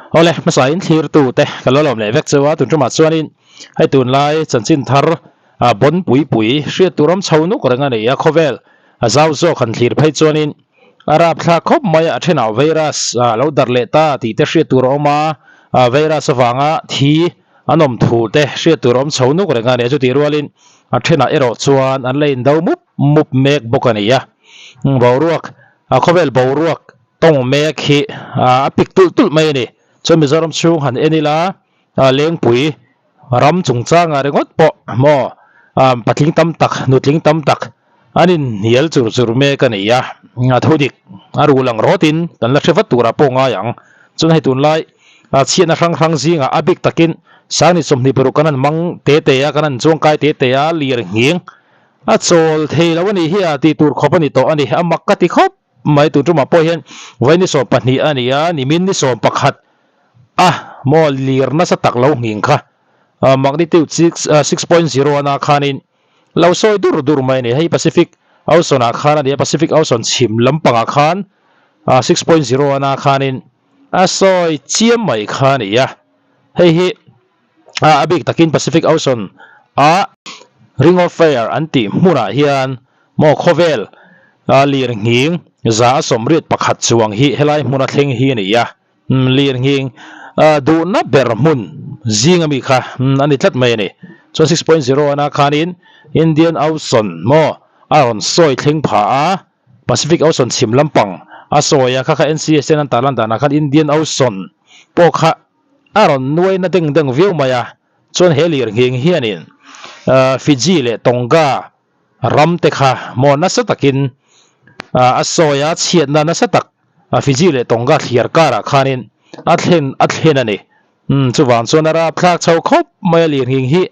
Awle, hmasain thlirtute ka lo lawm leh vek cheu a, tun tumah chuanin hei tunlai chanchin thar bawn pui pui hriat tur awm chho nuk reng a ni a, khawvel a zau zawk han thlir phei chuanin a rapthlak khawp mai a, a thenah virus a lo darh leh ta tih te hriat tur a awm a, virus avanga thi an awm thu te hriat tur a awm chho nuk reng a ni a, chutih rualin a thenah erawh chuan an la indo mup mup mek bawk a ni a, boruak khawvel boruak Tawng mek hi a pik tulh tulh mai a ni. Chuan Mizoram chhung han en ila Lengpui ram chungchangah ringawt pawh maw patling tam tak, nutling tam tak an inhnial chur chur mek a ni a. A thu dik a ru lang rawtin kan la hre vat turah pawh ngai ang. Chuan hei tunlai chhiatna hrang hrang zingah a bik takin Sangni 26 kan han mang te te a, kan han chuangkai te te a, lir nghing a chawl thei lo a nih hi a tih tur khawp a ni tawh a ni. A mak ka ti khawp. Mai tun tumah pawh hian vai ni 12 a ni a, nimin ni 11 a maw lir nasa tak lo nghing kha magnitude 6.0 ana khanin lo sawi dur dur mai a ni. Hei Pacific Ocean ah khan a ni a, Pacific Ocean chhim lampangah khan 6.0 ana khanin a sawi chiam mai kha a ni a. Hei hi a bik takin Pacific Ocean a Ring of Fire an tih hmunah hian Maw khawvel lir nghing 181 chuang hi helai hmuna thleng hi a ni a, lir nghing duhna ber hmun zing ami kha a ni tlat mai a ni. Chuan 6.0 ana khanin Indian Ocean maw a rawn sawi thleng pha a, Pacific Ocean chhim lampang a sawi a, kha kha NCS ten an tarlan danah khan Indian Ocean pawh kha a rawn nuai na deng deng viau mai a, chuan he lir nghing hianin Fiji leh Tonga Ram te kha maw nasa takin a sawi a, chhiatna nasa tak Fiji leh Tonga thliar karah khanin a thlen a thlen a ni. Umm chuvang chuan a rapthlak chho khawp mai a lirnghing hi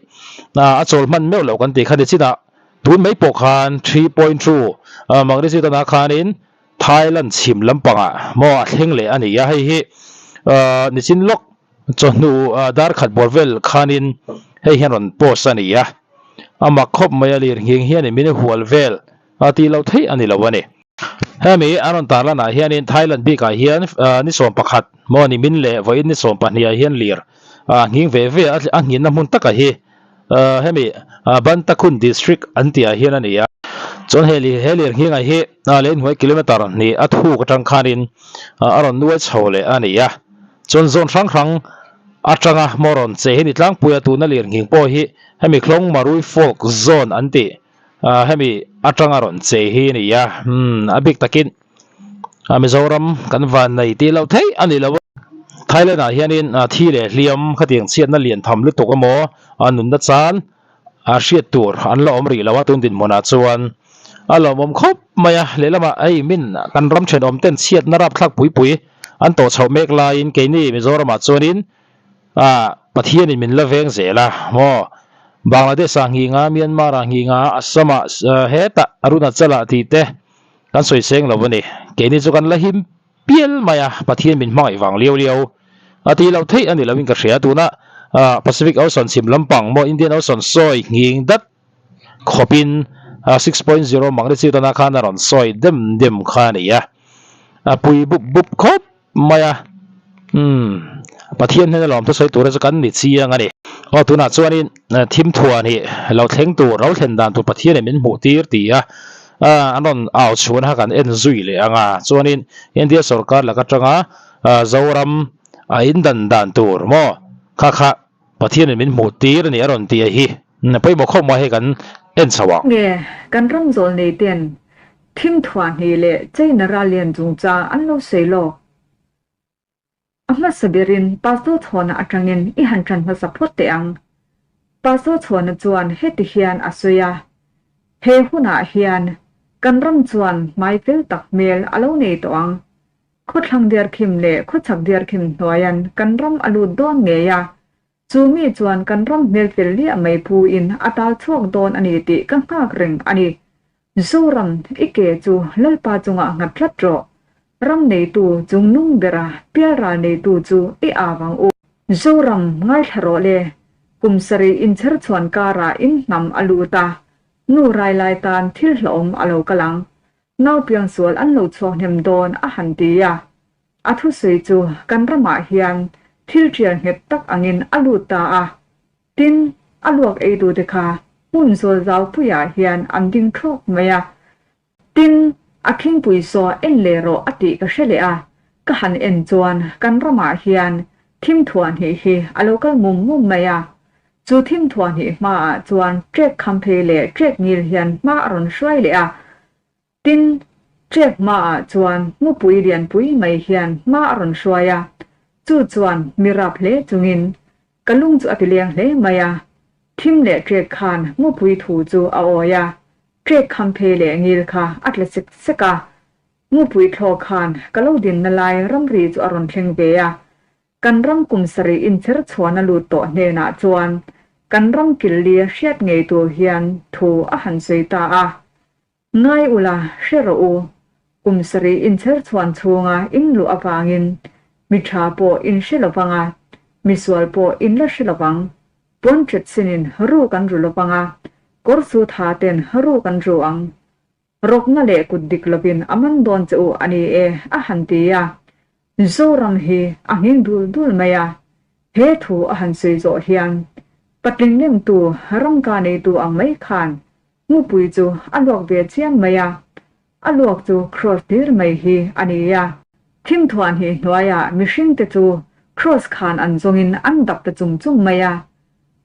a chawl hman meuh loh kan tih kha ni chinah tun mai pawh khan 3.2 magnitude ana khanin Thailand chhim lampangah maw a thleng leh a ni a, hei hi nichin lawk Chawhnu dar khat bawr vel khanin hei hian rawn post a ni a, a mak khawp mai a lir nghing hian min hual vel a tih loh theih a ni lo a ni. Hemi an rawn tarlanah hianin Thailand bikah hian ni 11 maw ni min leh vawiin ni 12 ah hian lir nghing ve ve a, a nghinna hmun takah hi hemi Bantakhun District an tihah hian a ni a. Chuan he lir nghingah hi lei hnuai kilometer hnih a thuk atang khanin a rawn nuai chho leh a ni a. Chuan zone hrang hrang atanga maw rawn che hi ni tlangpui a, tuna lir nghing pawh hi hemi Khlawng Marui Folk Zone an tih hemi atanga rawn che hi a ni a. A bik takin Mizoram kan van nei tih loh theih a ni lo. Thailand ah hianin thi leh hliam khatiang chhiatna lian tham lutuk emaw nunna chan hriat tur an la awm rih lo a, tun dinhmunah chuan a lawmawm khawp mai a. Lehlamah hei min kan ram thenawm ten chhiatna rapthlak pui pui an tawh chhoh mek laiin keini Mizoramah chuanin Pathianin min la veng zel a maw. Bangladesh ah nghing a, Myanmar ah nghing a, Assam ah hetah Arunachal ah tih te Kan sawi seng lo a ni. Keini chu kan la him pial mai a, Pathian min hmangaih vang liau liau a tih loh theih a ni loin ka hria. Tuna Pacific Ocean chhim lampang maw Indian Ocean sawi nghing dat khawpin 6.0 magnitude ana khan a rawn sawi dem dem kha a ni a, a pui bup bup khawp mai a. Umm Pathian hnena lawmthu sawi tura chu kan ni chiang a ni. Aw tunah chuanin thim thuan hi lo thleng tur, lo thlen dan tur Pathianin min hmuh tir ti a, an rawn au chhuan kha kan en zui leh ang a. Chuanin India sorkar lak atanga Zoram a indan dan tur maw kha kha Pathianin min hmuh tir a ni a rawn ti a hi. Pawimawh khawp mai hei kan en chho ang. Nge kan ram zawl nei ten Thim thuahhnih leh China ral lian chungchang an lo sawi lawk. A hmasa berin Pastor Chhawna atangin i han tan hmasa phawt teh ang. Pastor Chhawna chuan heti hian a sawi a, He hunah hian kan ram chuan hmai fel tak hmel a lo nei tawh ang. Khawthlang diarkhim leh khawchhak diarkhim hnuaian kan ram a lut dawn ngei a, Chu mi chuan kan ram hmel fel liah mai pu in a tal chhuak dawn a ni tih ka nghak reng a ni. Zoram, i ke chu Lalpa chungah nghat tlat rawh. Ram neitu chung nung bera pialral neitu chu i av ang u. Zoram, ngaithla rawh le. Kum sarih inchher chhuan karah in hnam a lut a, nu rai lai tan thil hlauhawm a lo kal ang. Nau piangsual an lo chhuak hnem dawn a han ti a. A thusawi chu kan ramah hian Thil tial nghet tak angin a lut ta a. Tin, a luak eitute kha hmun zawl zau puiah hian an ding thlawk mai a. Tin, a khingpui saw en leh rawh a tih ka hre leh a, ka han en chuan kan ramah hian thim thuah hnih hi a lo kal mum mum mai a. Chu thim thuah hnih hmaah chuan trek khamphei leh trek ngil hian hma a rawn hruai leh a. Tin, trek hmaah chuan mupui lianpui mai hian hma a rawn hruai a, chu chuan mi rap hle chungin ka lung chu a ti leng hle mai a. Thim leh trek khan mupui thu chu a awi a, Trek kham phei leh ngil kha a tla sek sek a, Mupui thlawk khan ka lo dinna lai ramri chu a rawn thleng ve a. Kan ram kum sarih inchher chhuan a lut tawh hnenah chuan kan ram killi hriat ngei tur hian thu a han sawi ta a. Ngai ula, hre rawh u, kum sarih inchher chhuan chhunga in luh avangin mi tha pawh in hre lovang a, misual pawh in la hre lovang. Puan ṭet sinin ru kan ru lovang a, kawr su tha ten ru kan ru ang. Rawkna leh kut dik lovin a man dawn che u a ni e, a han ti a. Zoram hi a nghing dul dul mai a. He thu a han sawi zawh hian patling lemtu ramka neitu ang mai khan mupui chu a luak ve chiam mai a. A luak chu kraws tir mai hi a ni a. Thimthuan hi hnuaiah mihringte chu kraws khan an zawngin an dap ta chung chung mai a.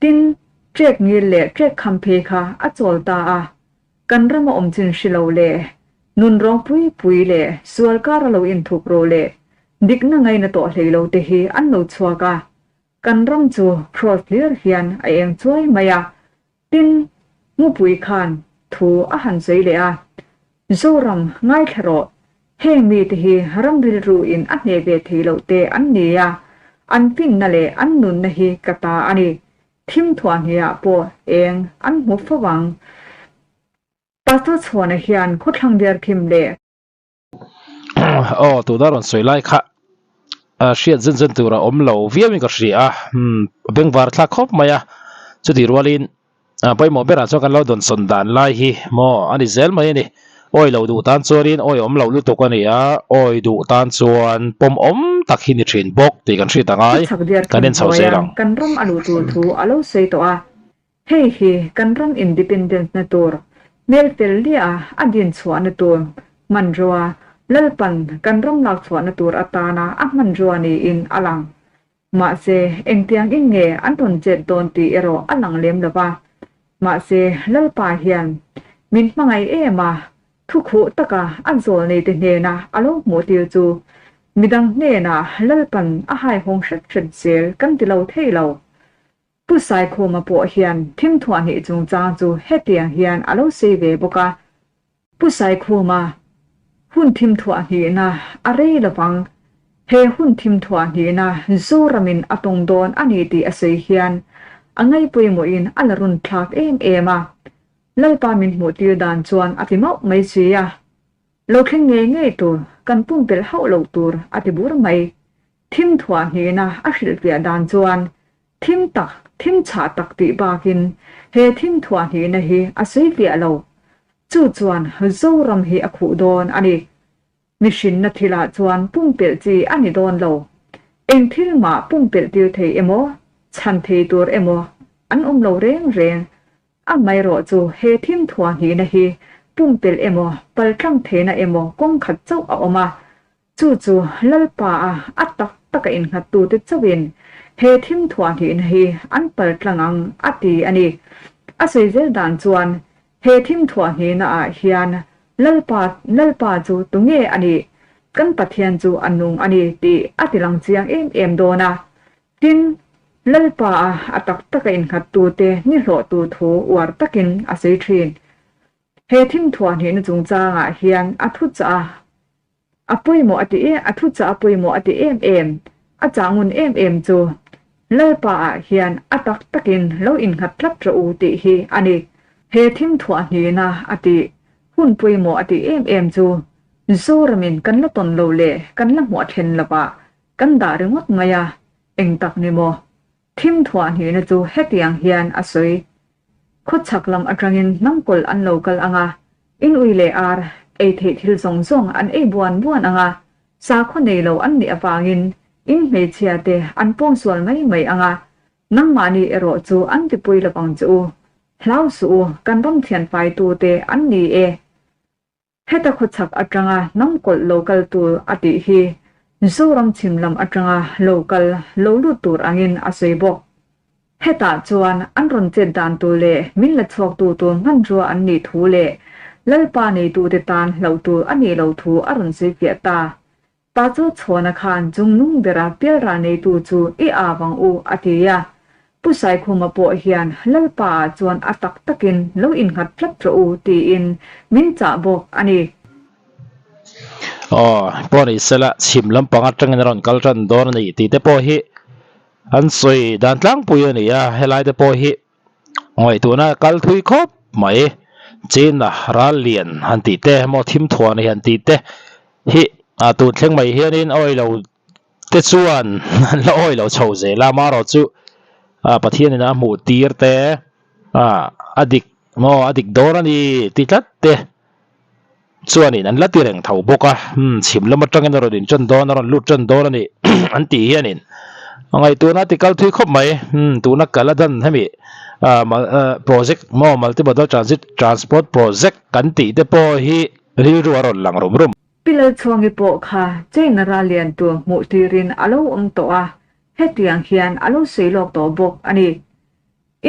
Tin, trek ngil leh trek kham phei kha a chawl ta a. Kan rama awm chin hri lo leh nun rawng pui pui leh sual kara lo inthup ro leh dikna ngaina tawh hlei lo te hi an lo chhuak a. Kan ram chu kraws hlir hian a eng chuai mai a. Tin, Mupui khan thu a han sawi leh a, Zoram, ngaithla rawh, heng mite hi ram rilru in a hneh ve thei loh te an ni a, an finna leh an nunna hi ka ta a ni, thim thuahhniah pawh eng an hmu fo ang. Pastor Chhuana hian khawthlang diarkhim leh. Aw tuna rawn sawi lai kha hriat zen zen tur a awm lo viau in ka hria a umm bengvar thlak khawp mai a chutih rualin pawimawh berah chuan kan lo dawnsawn dan lai hi maw a ni zel mai a ni awi lo duh tan chuanin awi awm loh lutuk a ni a awi duh tan chuan pawm awm tak hi ni thin bawk tih kan hriat angai Khawchhak diar kan thim en chho zel hnuaia ang. kan ram a luh tur thu a lo sawi tawh a, Hei hi kan ram independence na tur, hmel fel lia a din chhuahna tur hmanrua, Lalpan kan ram lak chhuahna tur atana a hmanrua niin a lang. Mahse, engtiang in nge an rawn chet dawn tih erawh a lang lem lo va. Mahse, Lalpa hian min hmangaih em a, thukhuh taka a zawl neite hnena a lo hmuh tir chu midang hnenah Lalpan a haihawng hret hret zel kan ti lo thei lo. Pu Saikhuma pawh hian thimthuah hnih chungchang chu hetiang hian a lo sei ve bawk a. Pu Saikhuma, Hun thimthuah hnihna a rei lovang. He hun thimthuah hnihna Zoramin a tawng dawn a ni tih a sawi hian a ngaihpawimawhin a la run thlak em em a. Lalpa min hmuhtir dan chuan a ti mauh mai si a. Lo thleng ngei ngei tur, kan pumpelh hauh loh tur a ti bur mai. Thim thuah hnihna a hrilhfiah dan chuan thim tak, thim chhah tak tih bakin he thim thuah hnihna hi a sawi fiah lo. Chu chuan Zoram hi a khuh dawn a ni. Mihrinna thilah chuan pumpelh chi a ni dawn lo. Eng thil mah pumpelh tir thei emaw, chhan thei tur emaw an awm lo reng reng. Amaherawh chu he thim thuah hnihna hi pumpelh emaw, paltlang theihna emaw kawng khat chauh a awm a. Chu chu Lalpa a a tak taka innghattute chauhin he thim thuah hnihna hi an paltlang ang a ti a ni. A sawi zel dan chuan he thim thuah hnihna ah hian Lalpa Lalpa chu tunge a nih? Kan Pathian chu a nung a ni tih a ti lang chiang em em dawn a. Tin, Lalpa a a tak taka innghattute ni hlawhtu thu uar takin a sawi thin. He thim thuah hnihna chungchangah hian a thuchah a a pawimawh a ti em a thuchah a pawimawh a ti em em, a chah ngun em em chu Lalpa ah hian a tak takin lo innghat tlat rawh u tih hi a ni. He thim thuah hnihna a tih hun pawimawh a tih em em chu Zoramin kan la tawn lo leh kan la hmuah then lovah kan dah ringawt mai a, eng tak ni maw? Thim thuah hnihna chu hetiang hian a sawi. Khawchhak lam atangin hnamkawlh an lo kal ang a, in ui leh ar ei theih thil zawng zawng an ei buan buan ang a, sakhaw nei lo an nih avangin In hmeichhia te an pawngsual mai mai ang a, nangmahni erawh chu an tipui lovang che u. Hlau suh u, kan ram thianfaitu te an ni e. Heta khawchhak atanga hnam kawlh lo kal tur a tih hi Zoram chhim lam atanga lo kal lo lut tur angin a sawi bawk. Hetah chuan an rawn chet dan tur leh min la chhuaktu tur hmanrua an nih thu leh Lalpa neitute tan hlauh tur a nih loh thu a rawn sawi fiah ta. Pa chu Chhawna khan chungnung bera pialral neitu chu i av ang u a ti a. Pu Saikhuma pawh hian Lalpa ah chuan a tak takin lo innghat tlat rawh u tiin min chah bawk a ni. Aw, pawh ni sela chhim lampang atangin a rawn kal tan dawn a ni tih te pawh hi an sawi dan tlangpui a ni a, helai te pawh hi ngaihtuahna kal thui khawp mai. China ral lian han tih te emaw thim thuan hi han tih te hi ah tun thleng mai hianin awi lo te chuan an la awi lo chho zel a amaherawhchu ah Pathianin a hmuh tir te ah a dik maw a dik dawn a ni ti tlat te chuanin an la ti reng tho bawk a umm chhim lam atangin a rawn in tan dawn a rawn lut tan dawn a ni an tih hianin a ngaihtuahna a ti kal thui khawp mai umm tuna Kaladan hemi ah project maw multi modal transit transport project kan tih te pawh hi rilru a rawn lang rum rum. Pi Lalchhuangi pawh kha China ral lian tur hmuh tirin a lo awm tawh a, hetiang hian a lo sawi lawk tawh bawk a ni.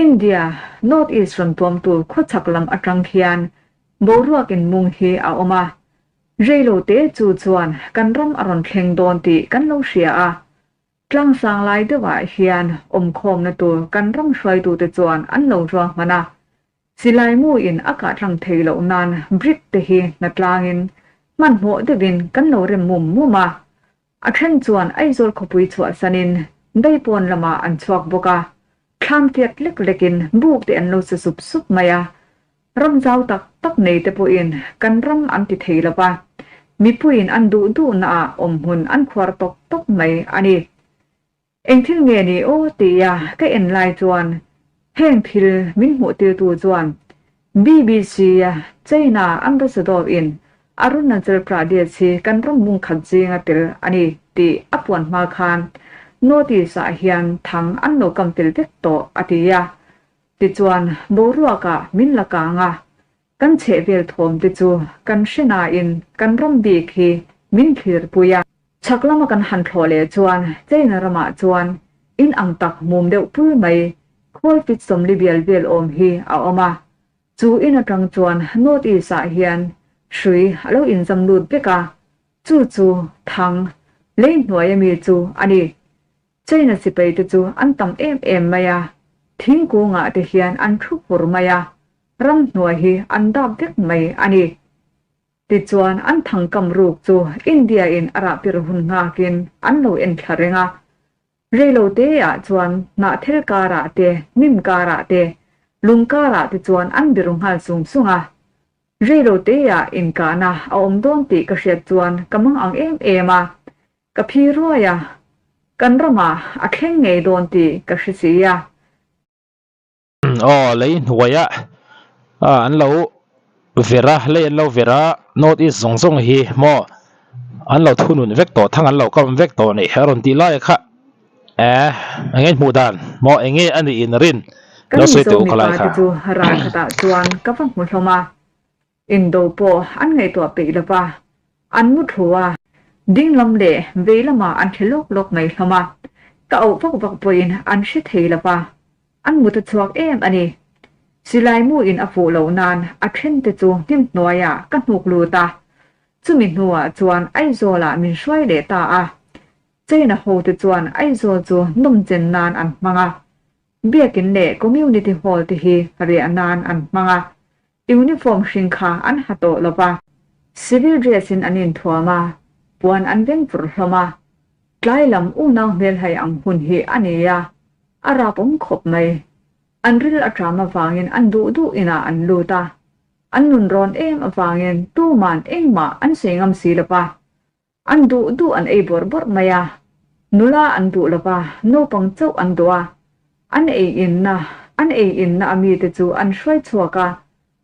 India, North East rawn tuam tur khawchhak lam atang hian Boruak inmung hi a awm a, reilo te chu chuan kan ram a rawn thleng dawn tih kan lo hria a. Tlangsang lai deuhah hian awmkhawmna tur kan ram hruaitute chuan an lo ruahman a. Silai muin a kah tlang thei loh nan brick te hi hnatlangin hmanhmawh deuhin kan lo rem mum mum a. A then chuan Aizawl khawpui chhuahsanin Daipawn lamah an chhuak bawk a, thlam tiat lek lekin buk te an lo sa sup sup mai a. Ram zau tak tak nei te pawhin kan ram an ti thei lo va, mipuiin an duh duhnaah awmhmun an khuar tawk tawk mai a ni. Eng thil nge ni aw tia ka en lai chuan heng thil min hmuh tirtu chuan BBC a China Ambassador in Arunachal Pradesh hi kan ram mung khat zinga tel a ni tih a puan hma khan notice ah hian thang an lo kam tel vek tawh a ti a. Tichuan boruak ah min la kang a, kan chhehvel thawm te chu kan hre nain kan ram bik hi min thlirpui a. Chhak lama kan han thlawh leh chuan China ramah chuan in ang tak mum deuh pul mai khawl fit 40 bial vel awm hi a awm a. Chu in atang chuan North East ah hian hrui a lo inzam lut vek a, chu chu thang lei hnuai ami chu a ni. China sipai te chu an tam em em mai a, thingkungah te hian an thu fur mai a, ramhnuai hi an dap vek mai a ni. Tichuan, an thangkam ruk chu India in a rah pirh hun nghakin an lo en thla reng a. Reilo te ah chuan hnahthel karah te, hnim karah te, lung karah te chuan an biru nghal sung sung a. Reilo te ah inkahna a awm dawn tih ka hriat chuan ka mang ang em em a. Ka phi ruai a, kan ramah a thleng ngei dawn tih ka hre si a. Aw lei hnuaia an lo ver a lei an lo ver a north east zawng zawng hi maw an lo thunun vek tawh thang an lo kam vek tawh a ni a rawn tih lai kha eh eng nge hmuh dan maw eng nge a nih in rin Kan lo sawi Mizo teh u khalai mipa kha. te chu ral khatah chuan ka va hmu hlawm a, Indo pawh an ngaihtuah peih lo va, an mu thu a. Ding lam leh vei lamah an hre lawk lawk mai hlawm a, ka auh vak vak pawhin an hre thei lo va, an mut a chhuak em a ni. Silai mu in a fuh loh nan a then te chu hnim hnuaiah ka hnuk lut a, chumi hnuah chuan Aizawlah min hruai leh ta a. China ho te chuan Aizawl chu nawmchen nan an hmang a, Biakin leh Community Hall te hi riah nan an hmang a, Uniform hring kha an ha tawh lo va, civil dress in an inthuam a, puan an veng fur hlawm a. Tlai lam unau hmelhai ang hun hi a ni a, a rap awm khawp mai. An ril a ṭam avangin an duh duh inah an lut a, an nun rawn em avangin tuman engmah an sawi ngam si lo va. An duh duh an ei bawrh bawrh mai a, nula an duh lo va, naupang chauh an duh a. An ei inna, an ei inna a mite chu an hruai chhuak a,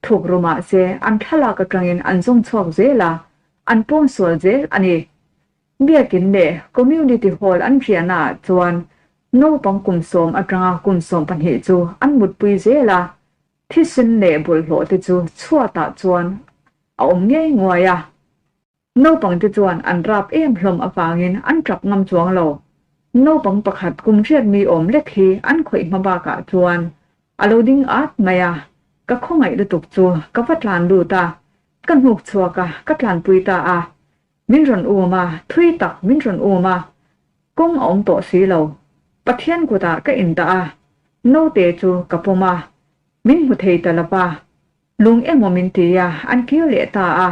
thuk ru mah se an thlalak atangin an zawng chhuak zel a, an pawngsual zel a ni. Biakin leh Community Hall an riahnaah chuan naupang kum sawm atanga kum 12 chu an mutpui zel a, thisen leh bawlhhlawh te chu chhuatah chuan a awm ngei nguai a. Naupangte chuan an rap em hlawm avangin an tap ngam chuang lo. Naupang pakhat kum hriat mi awm lek hi an khawih hma bakah chuan a lo ding at mai a, ka khawngaih lutuk chu ka va tlan lut a, ka hnuk chhuak a, ka tlanpui ta a. Min rawn um a, thui tak min rawn um a, kawng a awm tawh si lo. Pathian kutah ka indah a, naute chu ka pawm a, min hmu thei ta lo va, lung emaw min ti a, an kir leh ta a.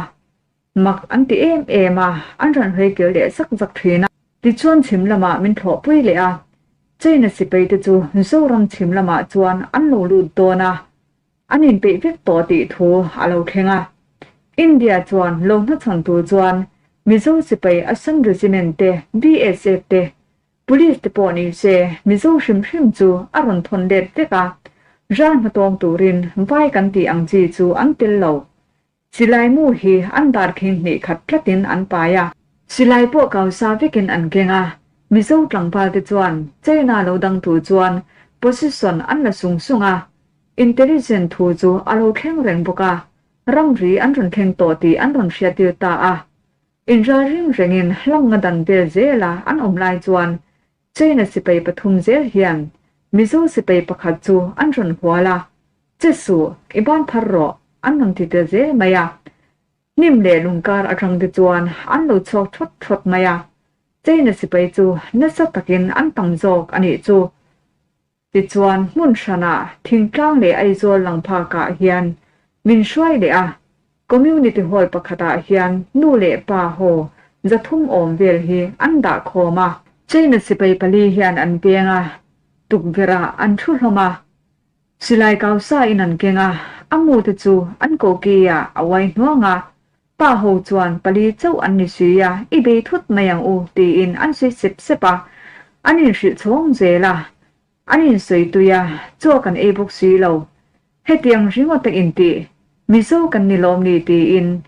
Mak an ti em em a, an rawn hawi kir leh zak zak thin a. Tichuan chhim lamah min thlawhpui leh a, China sipai te chu Zoram chhim lamah chuan an lo lut dawn a, An inpeih vek tawh tih thu a lo thleng a. India chuan lo hnachhawn tur chuan Mizo sipai Assam Regiment te, BSF te, Police te pawh ni se Mizo hrim hrim chu a rawn thawn let vek a. Ral hmatawng turin vai kan tih ang chi chu an tel lo. Silai mu hi an dar khing hnih khat tlatin an pai a. Silai pawh kau sa vekin an keng a. Mizo tlangval te chuan China lo dang tur chuan position an la sung sung a. Intelligent thu chu a lo thleng reng bawk a. Ramri an rawn thleng tawh tih an rawn hriattir ta a. Inralring rengin hlawng a dan vel zela an awm lai chuan China sipai pathum zel hian Mizo sipai pakhat chu an rawn hual a, Che suh, i ban phar rawh, an rawn ti tel zel mai a. Hnim leh lungkar atang te chuan an lo chhuak thawt thawt mai a, China sipai chu nasa takin an tam zawk a nih chu. Tichuan hmun hranah thingtlang leh Aizawl lang phakah hian min hruai leh a, Community Hall pakhatah hian nu leh pa haw 300 awm vel hi an dah khawm a. China sipai pali hian an veng a, tukverhah an thu hlawm a, silai kau sa in an keng a, a mu te chu an koki ah a uai hnuang a, pa ho chuan pali chauh an ni si a, i bei thut mai ang u tiin an sawi sep sep a, an inhrilh chhawng zel a, An insawi tui a, chaw kan ei bawk si lo. Hetiang ringawt a intih, Mizo kan ni lawm ni tiin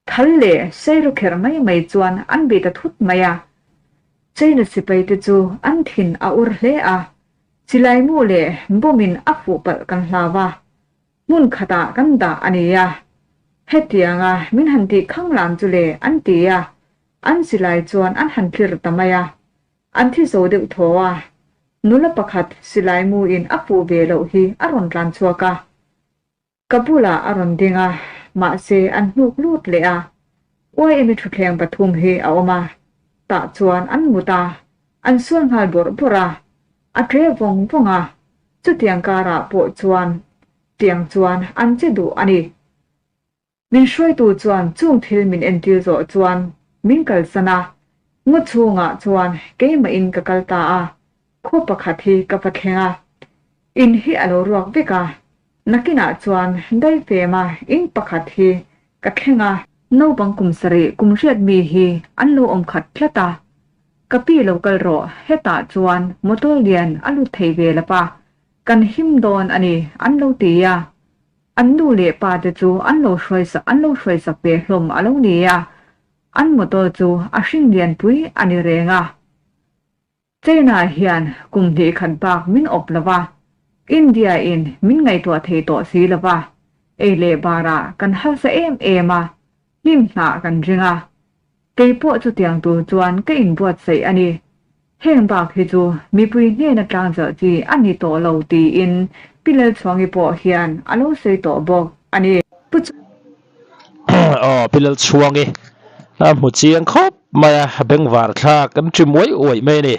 thal leh sairu kherh mai mai chuan an bei ta thut mai a. China sipai te chu an thin a ur hle a, silai mu leh bomb in a fuh palh kan hlau a, hmun khatah kan dah a ni a. Hetianga min han tih khanglam chu le an ti a, an silai chuan an han tlir ta mai a. An thi zo deuh thaw a, nula pakhat silai mu in a fuh ve loh hi a rawn tlan chhuak a. Ka bulah a rawn ding a, mahse an hnuk lut leh a. YME thutthleng pathum hi a awm a, tah chuan an mut a, an sual nghal bawrh bawrh a, a tle vawng vawng a, chutiang karah pawh chuan tiang chuan an che duh a ni. Min hruaitu chuan chung thil min entir zawh chuan min kalsan a, ngaw chhungah chuan keimahin ka kal ta a, khaw pakhat hi ka va thleng a, in hi a lo ruak vek a, nakinah chuan daifema in pakhat hi ka thleng a, naupang kum sarih kum hriat mi hi an lo awm khat tlat a, ka pi lo kal rawh hetah chuan motor lian a lut thei ve lo va, kan him dawn a ni an lo ti a. An nu leh pa te chu an lo hruai sak an lo hruai sak ve hlawm a lo ni a, an motor chu a hring lianpui a ni reng a. China hian kum hnih khat bak min awp lo va, India in min ngaihtuah thei tawh si lo va, ei leh barah kan harsa em em a, hlim hnah kan ring a. Kei pawh chutiang tur chuan ka inbuatsaih a ni. Heng bak hi chu mipui hnena tlangzalh chi a ni tawh lo tiin Pi Lalchhuangi pawh hian a lo sawi tawh bawk a ni. Pu Chu. Aw Pi Lalchhuangi a hmu chiang khawp mai a, bengvar thlak an ṭi muai uaih mai a ni.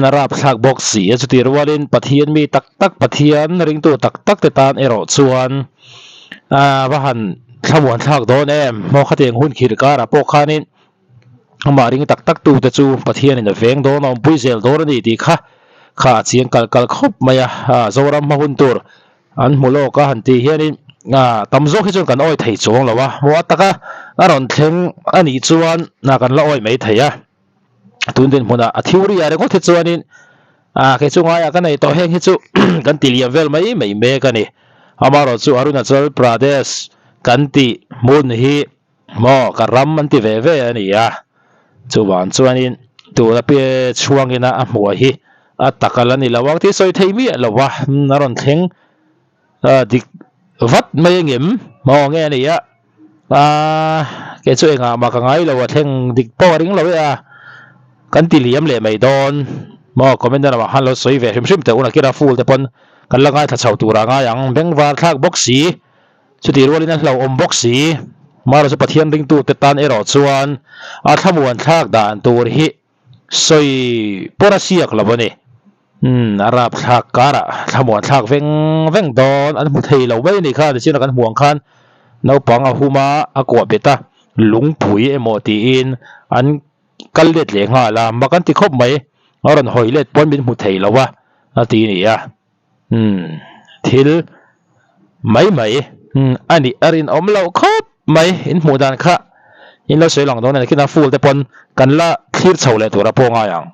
A rapthlak bawk si a, chutih rualin Pathian mi tak tak, Pathian ringtu tak tak te tan erawh chuan a va han thlamuan thlak dawn em. Maw khatiang hun khirh karah pawh khanin amah ring tak tak tute chu Pathianin a veng dawn a, awmpui zel dawn a ni tih kha kha a chiang kalh kalh khawp mai a. Zoram hma hun tur an hmu lawk a han tih hianin tam zawk hi chuan kan awi thei chuang lo a, maw a taka a rawn thleng a nih chuan kan la awi mai thei a. Tun dinhmunah a theory ah ringawt hi chuanin ah kei chu ngaiah ka nei tawh heng hi chu kan ti liam vel mai mai mek a ni. Amaherawh chu Arunachal Pradesh kan tih hmun hi maw ka ram an ti ve ve a ni a. Chuvang chuanin tuna pe chhuangina a hmuh hi a tak a la ni lo ang tih sawi thei miah lo a, a rawn thleng dik vat mai angem maw nge a ni a, aaa kei chu engah mah ka ngai lo a thleng dik pawh a ring lo e a, kan ti liam leh mai dawn maw comment na lamah khan lo sawi ve hrim hrim teh un a kira full te pawn kan la ngaithla chho tur a ngai ang bengvar thlak bawk si. Chutih rualin a hlauhawm bawk si. Mara chu Pathian ringtute tan erawh chuan a thlamuan thlak dan tur hi sawi pawr a siak lo a ni. Umm, a rap thlak karah thlamuan thlak veng veng dawn an hmu thei lo mai a nih kha. Tichuan kan hmuh ang khan naupang a hum a, a kuah bet a, lungpui emaw tiin an kal let leh nghal a, mak an ti khawp mai. A rawn hawi let pawn min hmu thei lo a, a ti a ni a. Umm thil mai mai umm a nih a rinawm loh khawp mai in hmuh dan kha in lo sawi lang dawn a ni khi na full te pawn kan la thlir chho leh tur a pawh ngai ang.